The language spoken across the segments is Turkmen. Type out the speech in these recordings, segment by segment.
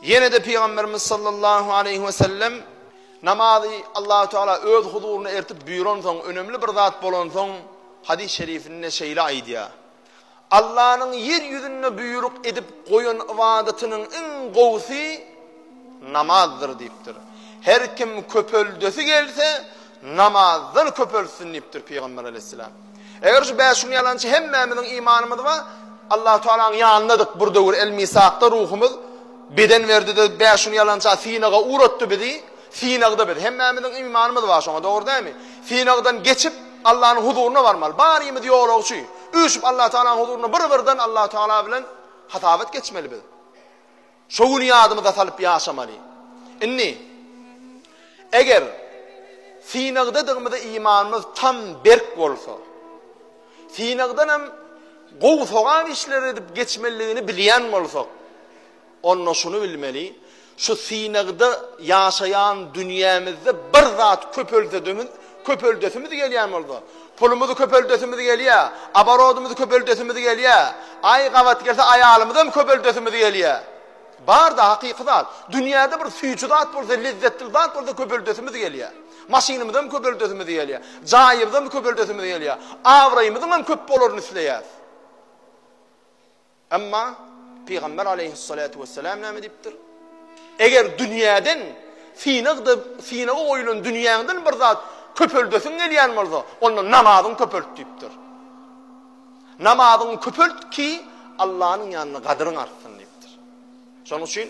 Ýene-de Pygamberimiz sallallahu aleýhi we sellem namazy Allahu Teala öz huzuryna ertip buýransoň, önemli bir zat bolansoň, hadys şerifinde şeýle aýdýar, Allanyň ýer ýüzünde buýruk edip goýan ybadatynyň iň gowusy namazdyr diýipdir. Her kim köpeldesi gelse, namazdan köpeltsin diýipdir Pygamber aleýhissalam. Eger şu bäş gün ýalançy hemmämiziň imanymyz bar, Allahu Tealanyň ýanyndadyk bir döwür el-misakda ruhumyz beden berdi-de bäş gün ýalança synaga ugratdy bizi. Synagda biz hemmämiziň imanymyz bar şoňa dogry dälmi? Synagdan geçip Allanyň huzuryna barmaly. Barymyz ýolagçy. Üýşüp Allah Tealanyň huzuryna bir-birden Allah Teala bilen hasabat geçmeli biz. Şo güni ýadymyza salyp ýaşamaly. Indi eger synagdadygymyza imanymyz tam berk bolsa, synagdanam gowy sogap işler edip geçmelidigini bilýän bolsak, Onda şuny bilmeli, şu synagda ýaşaýan dünýämizde bir zat köpelsedimiz, köpeldesimiz gelýän bolsa, pulumyzy köpeldesimiz gelýär, oborodymyzy köpeldesimiz gelýär, aý gabat gelse aýalymyzam köpeldesimiz gelýär. Bar-da hakyky zat. Dünýäde bir süýji zat bolsa, lezzetli zat bolsa köpeldesimiz gelýär. Maşynymyzam köpeldesimiz gelýär, jaýymyzam köpeldesimiz gelýär, abraýymyzyňam köp bolaryny isleýäris. Emma Pygamber aleýhissalatu wessalam näme diýipdir? Eger dünýäden synagda synaga goýulan dünýäňden bir zat köpeldesiň gelýän bolsa, onda namazyňy köpelt diýipdir. Namazyňy köpelt ki, Allanyň ýanynda gadyryň artsyn diýipdir. Şonuň üçin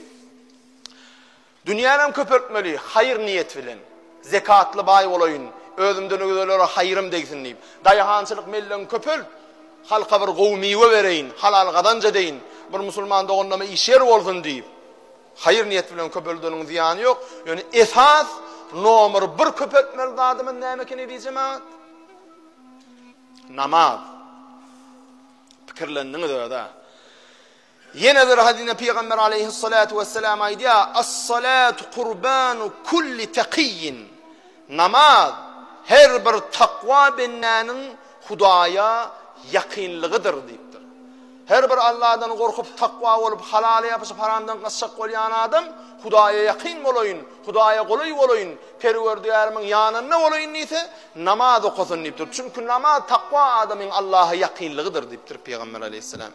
Dünýänem köpeltmeli, haýyr niýet bilen. Zekatly baý bolaýyn, özümden özelere haýrym degsin diýip. Daýhançylyk mellegiňi köpelt, halka bir gowy miwe bereýin, halal gazanç edeýin, bir musulman doganlama iş ýer bolsun diýip. Haýyr niýet bilen köpeldeniň zyýany ýok. Ýöne esas nomer bir köpeltmeli zadymyz näme eken eziz jemagat? Namaz. Pikirlendiňiz öz-ä. Ýene bir hadysda Pygamber aleýhissalatu wessalam aýdýar, As-salatu kurbanu kulli takiyyin. Namaz her bir takwa bendäniň Hudaýa ýakynlygydyr diýipdir. Her bir Allahdan gorkup takwa bolup, halala ýapyşyp haramdan gaçjak bolýan adam Hudaýa ýakyn bolaýyn, Hudaýa golaý bolaýyn, Perwerdigärimiň ýanynda bolaýyn diýse, namaz okasyn diýipdir. Çünki namaz takwa adamyň Allaha ýakynlygydyr diýipdir Pygamber aleýhissalam.